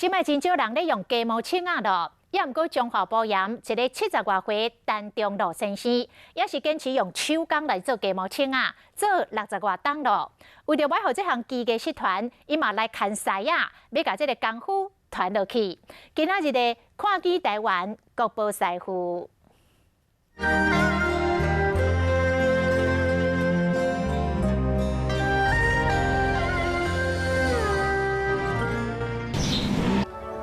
這擺真少人咧用雞毛銃仔囉，抑毋過彰化埔鹽一个70外歲陳中路先生，也是堅持用手工來做雞毛銃仔，做60外冬囉。為著欲予這項技藝失傳，伊嘛來牽師仔，欲共這个功夫傳落去。今仔日的看見台灣國寶師傅。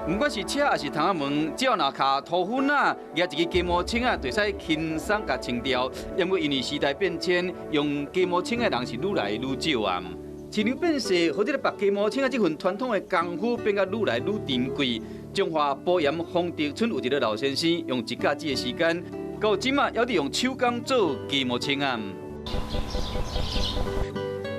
毋管是車抑是窗仔門，只要若跤塗粉仔，舉一支雞毛銃仔，就會使輕鬆共清掉。毋過因為時代變遷，用雞毛銃的人是愈來愈少啊。市場變勢，予這个縛雞毛銃仔這份傳統的功夫變甲愈來愈珍貴。彰化埔鹽豐德村有一个老先生，用一甲子的時間，到這馬猶佇用手工做雞毛銃仔。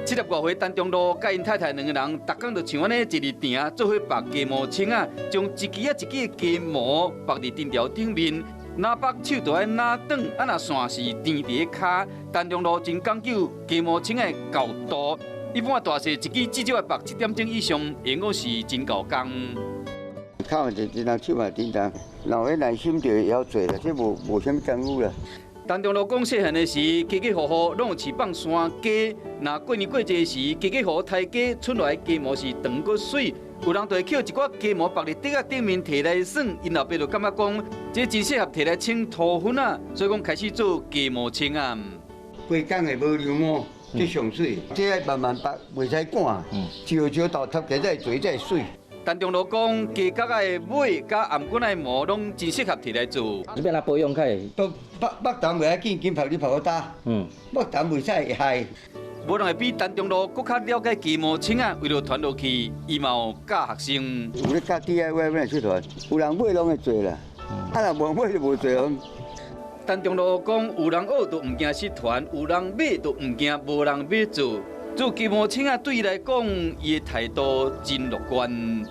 70外歲陳中路佮𪜶太太兩个人，逐工就像按呢一直埕做伙縛雞毛銃仔，將一支仔一支的雞毛縛佇藤條頂面，若縛手就愛若轉，啊若線是纏佇咧跤。陳中路真講究雞毛銃仔的厚度，一般大細一支至少愛縛一點鐘以上，會講是真夠工。靠一一人手嘛真重，若有耐心就會曉做啦，這無無啥物功夫啦。陳中路講，細漢的時，家家戶戶攏有飼放山雞。若過年過節時，家家戶戶刣雞，出來的雞毛是長閣媠。有人就會抾一寡雞毛縛佇竹仔頂面提來耍，𪜶老爸就感覺講，這真適合提來清塗粉仔，所以講開始做雞毛銃仔。規工的無溜毛，這上媠，這愛慢慢縛，袂使趕，石石頭插起來才會濟才會媠。陳中路講，雞角仔的尾佮頷頸仔的毛攏真適合提來做。你欲按怎保養較會？都縛縛重袂要緊，緊縛你縛好焦。縛重袂使會害。無人會比陳中路閣較了解雞毛銃仔，為著傳落去，伊嘛有教學生。有咧教 DIY 欲來出團，有人買攏會做啦，啊若無買就無做。陳中路講，有人學就毋驚失傳，有人買就毋驚無人欲做。做雞毛銃仔對伊來講，伊的態度真樂觀。